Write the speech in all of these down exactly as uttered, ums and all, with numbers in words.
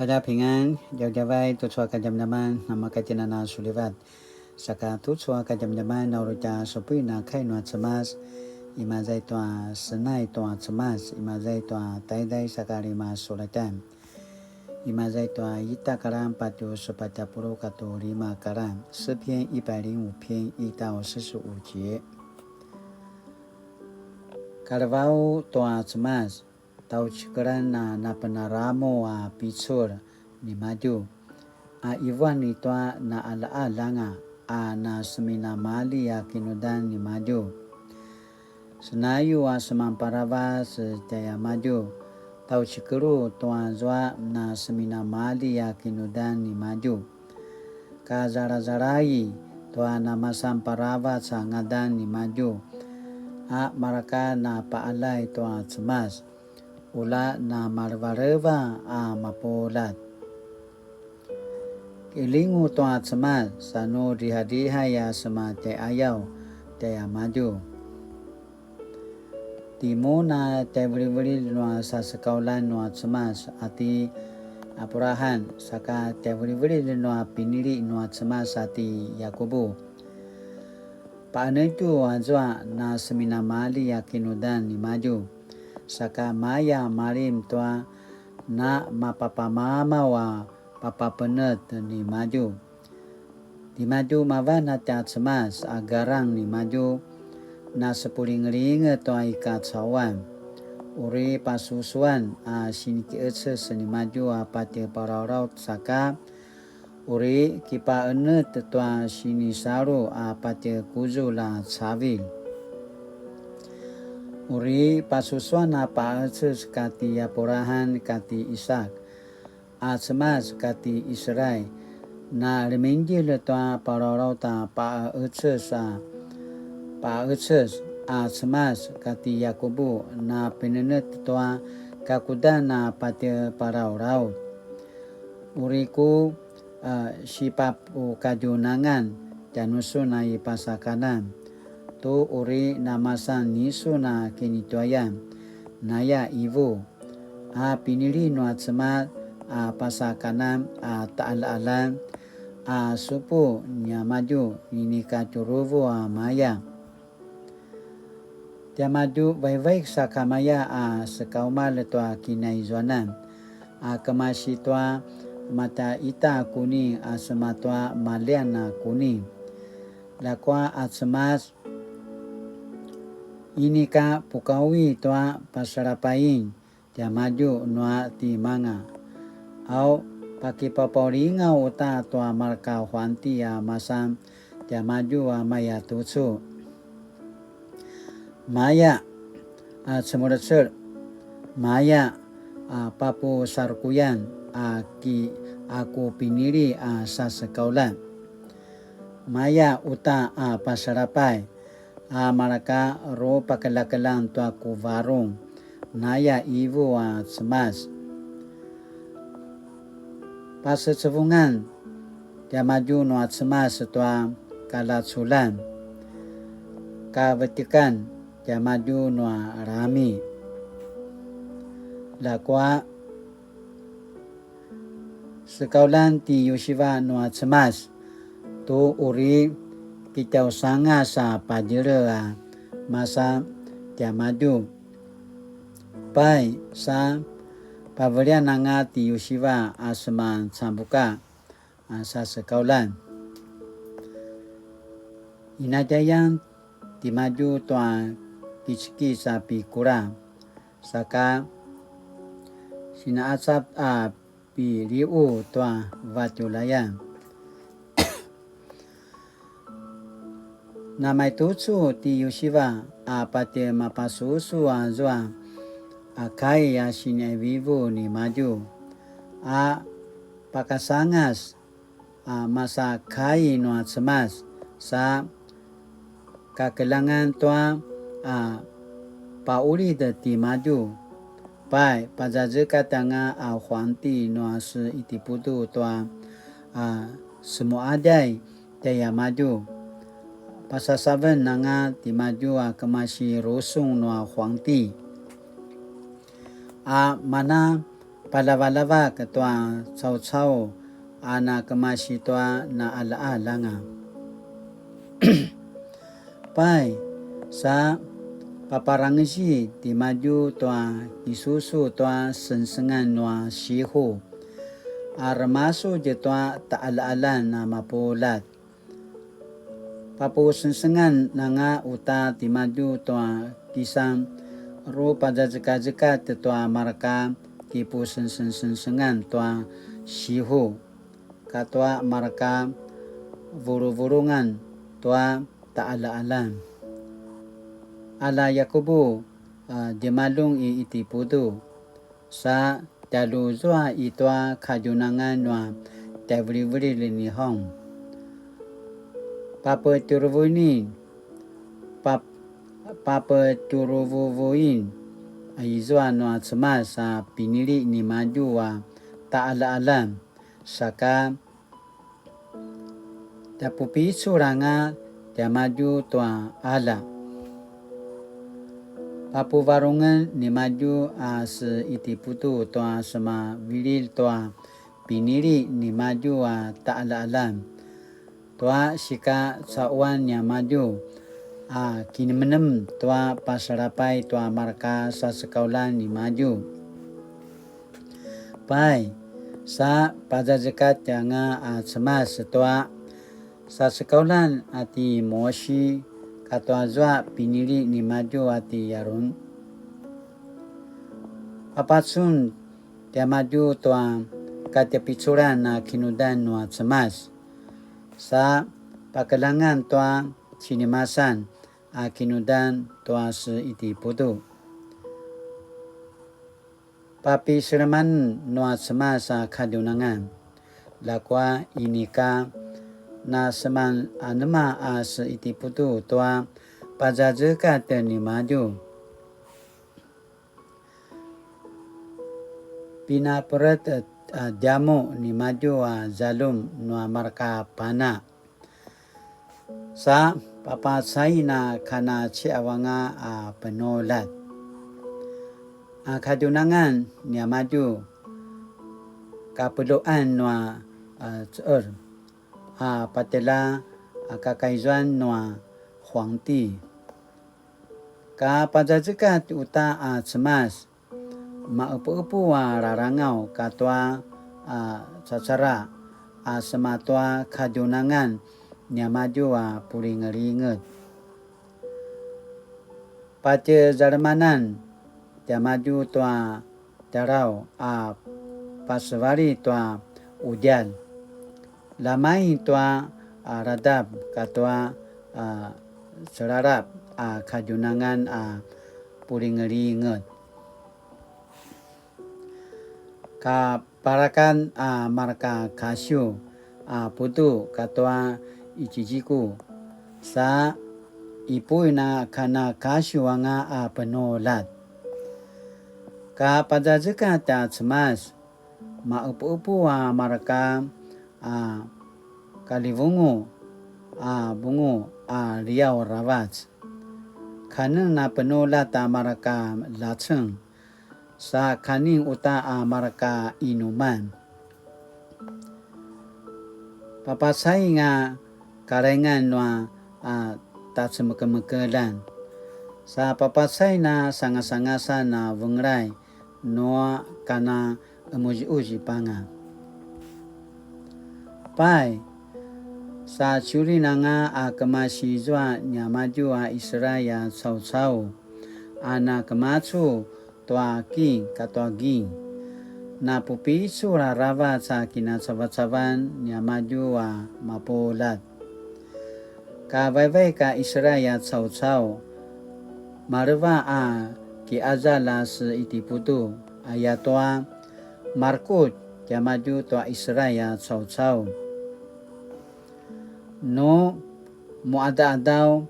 大家平安, djavadjavay tucu a kadjamadjaman, namakatjinana sulivat. Saka tucu a kadjamadjaman, na uri tja supuin a kai nua Cemas, imaza i tua Senai tua Cemas, imaza i tua taiday saka lima sulatjan. Imaza i tua ita karan patje sepatj a puluq katua lima karan, 诗篇一百零五篇一到四十五节. Kalevau tua Cemas, tjaucikelan a napenaramu a picul nimadju, a ivuan i tua naqalaqalanga a naseminamalji a kinudan nimadju. Senayu a semanparavac tjaiamadju, tjaucikelu tua zua naseminamalji a kinudan nimadju. Kazalazalai tua namasan paravac a ngadan nimadju, a mareka napaqaljay tua Cemas, ula namalevaleva a mapuljat. Kilingu tua Cemas, sa nu drihadrihay a sema tjaiqayaw tjaiamadju. Timun a tjaivilivililj nua sasekaulan nua Cemas a ti Abraham, saka tjaivilivililj nua pinili nua Cemas a ti Yakubu. Paqenetju azua naseminamalji a kinudan nimadju, saka maya malim tua namapapamamaw a papapenet nimadju. Timadju mavan a tja Cemas a garang nimadju, nasepulingelinget tua i kacauan. Uri pasusuan a sinikiqeces nimadju a patje palalaut saka, uri kipaqenetj tua sinisalu a patje kuzulj a cavilj. Uri pasusuan a paqeces kati Abraham kati Isak, a Cemas kati Israil, na lemingdjilj tua palalaut a paqeces a paqeces a Cemas kati Yakubu, na pinenetj tua kakudan a patje palalaut. Uri ku, a, sipapukadjunangan tjanusun a i pasa Kanan, tu uri namasan nisun a kinituayan, naya ivu, a pinili nua Cemas a pasa Kanan a taqaljaqaljan a supu niamadju inika tjuruvu a maya. Tiamadju vaivaik sakamaya a sekaumalj tua kinaizuanan, a kemasi tua mata ita kuni a sema tua maljian a kuni. Ljakua a Cemas, inika pukaui tua pasalapain tiamadju nua timanga. Au, pakipapaulingaw uta tua marka huanti a masan tiamadju a maya tucu. Maya a cemulecel, maya a papusarukuyan a ki a ku pinili a sasekaulan. Maya uta a pasalapay a marka rupakeljakeljang tua ku varung, naya ivu a Cemas. Pasecevungan tiamadju nua Cemas tua kalaculan, kavetekan tiamadju nua rami. Ljakua, sekaulan ti Yusiva nua Cemas, tu uri kitjausangas a padjele a masa tiamadju. Pai sa pavelian anga ti Yusiva a seman cambuka a sasekaulan. Inatjayan timadju tua kickic a pikula, saka sinaqacap a piliqu tua vatjulayan. Namaitucu ti Yusiva a patje mapasusu azua a kai a siniqivivu nimadju, a pakasangas a masa kai nua Cemas sa kakeljangan tua a paqulid timadju. Pai, pazazekat anga a huangti nua se Itiputu tua a semuqaday tjaiamadju. Pasasaven anga timadju a kemasi rusung nua huangti. A mana palavalavak tua caucau a nakemasi tua naalaalanga. Pai, sa paparangezi timadju tua kisusu tua sengsengan nua sihu, a remasudj tua taalaalan a mapuljat. Papusengsengan anga uta timadju tua kisan ru pazazekazekatj tua marka kipusengsengsengan tua sihu, katua marka vuluvulungan tua taalaalan. Ala Yakubu, a, djemaljun i Itiputu, sa tjaljuzua i tua kadjunangan nua tjaivilivililj ni Hong. Papetjuruvuin, pap-, papetjuruvuvuin a izua nua Cemas a pinili nimadju a taalaalan, saka tjapupicul anga tiamadju tua qalja. Papuvarungen nimadju a se Itiputu tua semavililj tua pinili nimadju a taalaalan, tua sika cauan niamadju a kinemenem tua pasalapay tua marka sasekaulan nimadju. Pai, sa pazazekatj anga a Cemas tua sasekaulan a ti Mosi, katua zua pinili nimadju a ti Yarun. Papacun tiamadju tua katjapiculan a kinudan nua Cemas, sa pakeljangan tua cinimasan a kinudan tua se Itiputu. Papiseleman nua Cemas a kadjunangan, ljakua inika na seman anema a se Itiputu tua pazazekatj nimadju. Pinaperet a djamuq nimadju a zaljum nua marka pana. Sa papacain a kana ciqaw anga a penuljat. A kadjunangan niamadju, kapeluan nua, a, ceqer, a patjela a kakaizuan nua huangti. Ka pazazekatj uta a Cemas, maqepuqepu a rarangaw katua a cacara a sema tua kadjunangan niamadju a pulingelinget. Patjezalemanan tiamadju tua tjaraw a pasevali tua qudjalj. Lamain tua, a, radap katua, a, celalap a kadjunangan a pulingelinget. Kaparakan a marka kasiw a putu katua icijiku, sa ipuin a kana kasiw anga a penuljat. Ka pazazekatj a Cemas, maqepuqepu a marka a kalivungu a vungu a liaw aravac. Kanen a penuljat a marka ljaceng, sa kanen uta a marka qinuman. Papacain a kalaingan nua a tacemekemekeljan. Sa papacain a sangasangasan a vengelay nua kana qemuziquzip anga. Pai, sa culin anga a kemasi izua niamadju a Israil a caucau, a na kemacu tua king katua ging. Na pupicul aravac a kinacavacavan niamadju a mapuljat. Ka vaivaik a Israil a caucau, maleva a kiqazal a se Itiputu, ayatua marekutj tiamadju tua Israil a caucau. Nu muqadaqadaw,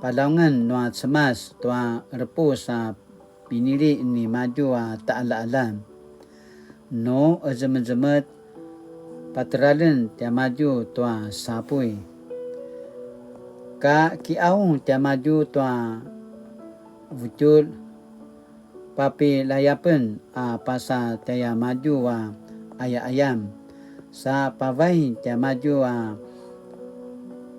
palaungan nua Cemas tua qerepus a pinili nimadju a taqaljaqaljan. Nu qezemezemetj, pateralen tiamadju tua sapuy. Ka kiqaung tiamadju tua vutjulj, papilayapen a pasa tjaiamadju a aya'ayam, sa pavai tiamadju a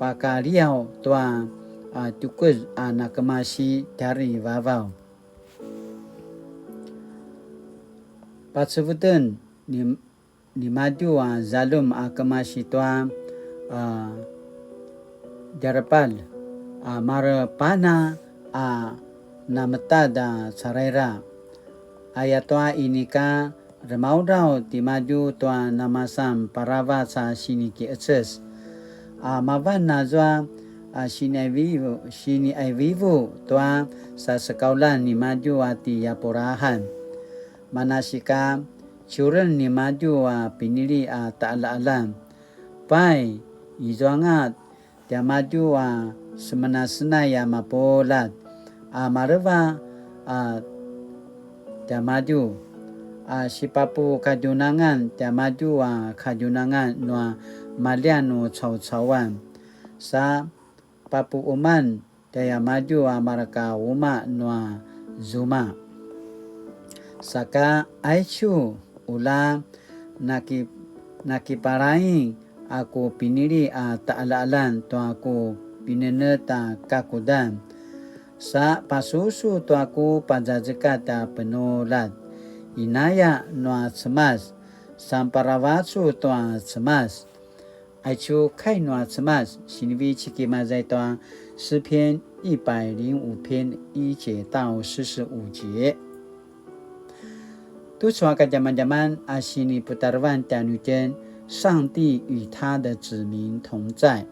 pakaliaw tua a tjukez a nakemasi tjarivavaw. Pacevuden ni nimadju a zaljum a kemasi tua a djarepalj a marepana a nametad a caraira. Ayatua inika remaudraw timadju tua namasan paravac a siniki'eces a mavan azua a sini'aivivu, sini'aivivu tua sasekaulan nimadju a ti Yapurahan. Manasika, ciuren nimadju a pinili a ta'ala'alan. Pai, izuanga tiamadju a semenasenay a mapuljat, a maleva a tiamadju, a sipapukadjunangan tiamadju a kadjunangan nua maljian nu caucauan, sa papu'uman tjaiamadju a mareka uma nua zuma. Saka aicu ula naki-, nakipalaing a ku pinili a ta'ala'alan tua ku pinenetj a kakudan. Sa pasusu tua ku pazazekatj a penuljat. Inaya nua Cemas, samparavacu tua Cemas. Aicu kai nua Cemas, sinivecik i maza i tua 诗篇一百零五篇一节到四十五节. Tucu a kadjamadjaman a siniputarevan tjanuitjen, 上帝與他的子民同在。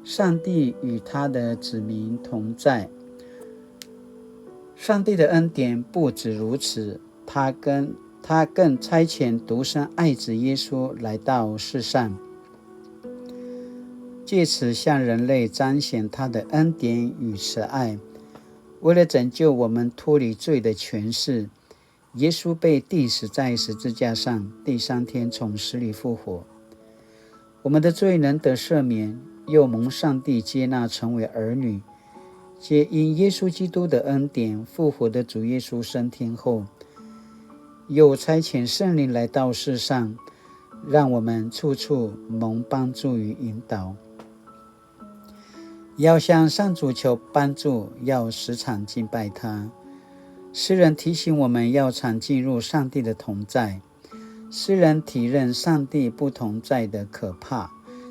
上帝與他的子民同在。上帝的恩典不止如此， 他跟，他更差遣独生爱子耶稣来到世上，借此向人类彰显他的恩典与慈爱。为了拯救我们脱离罪的权势，耶稣被钉死在十字架上，第三天从死里复活。 我们的罪能得赦免，又蒙上帝接纳成为儿女，皆因耶稣基督的恩典。复活的主耶稣升天后，又差遣圣灵来到世上，让我们处处蒙帮助与引导。要向上主求帮助，要时常敬拜他。诗人提醒我们要常进入上帝的同在， 诗人体认上帝不同在的可怕，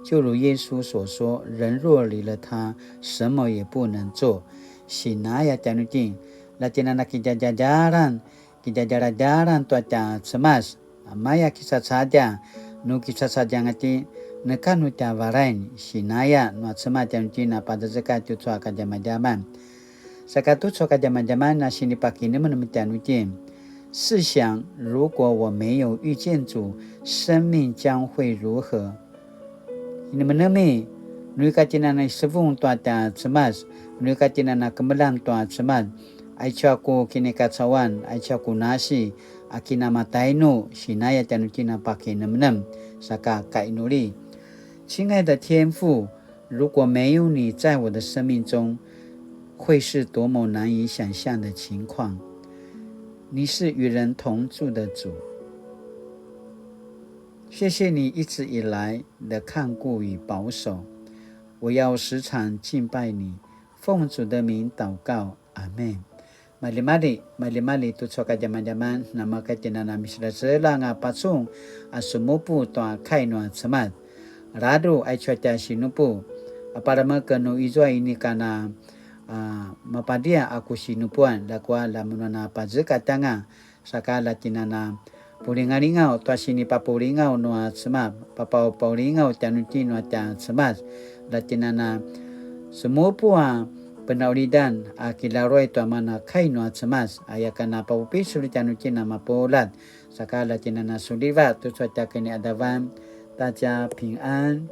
就如耶稣所说，人若离了他，什么也不能做。Sinaya tjanuitjen, la tjinana kidjadjadjaran, kidjadjaladjaran tua tja Cemas, maya kisacadja, nu kisacadjanga tjen, neka nu tja varain, sinaya nua Cemas tjanuitjen a pazazekatj tucu a kadjamadjaman. Saka tucu a kadjamadjaman a sinipakinemenem tjanuitjen. 试想，如果我没有遇见主，生命将会如何？ Kinemenemi, nu ika tjinana isevung tua tja Cemas, nu ika tjinana kemeljang tua Cemas, aicu a ku kinikacauan, aicu a ku nasi, a kinamatainu, sinaya tjanuitjen a pakinemenem, saka kainuli. 亲爱的天父， 如果没有你在我的生命中，会是多么难以想象的情况。你是与人同住的主，谢谢你一直以来的看顾与保守。我要时常敬拜你，奉主的名祷告，阿们。 Maljimalji, maljimalji tucu a kadjamadjaman, namaka tjinana miselaselang a pacun a sumupu tua kai nua Cemas. Ladru aicu a tja sinupu, a parameken nu izua inika na, a, mapadia a ku sinupuan, ljakua la mun a na pazekatjanga, saka la tjinana pulingalingaw tua sinipapulingaw nua Cemas, papaupaulingaw tjanuitjen nua tja Cemas, la tjinana semupu a penaulidan a kilaruay tua mana kai nua Cemas, aya kana papupicul tjanuitjen a mapuljat, saka la tjinana suliva tucu a tja kiniadavan, ta tja pingan.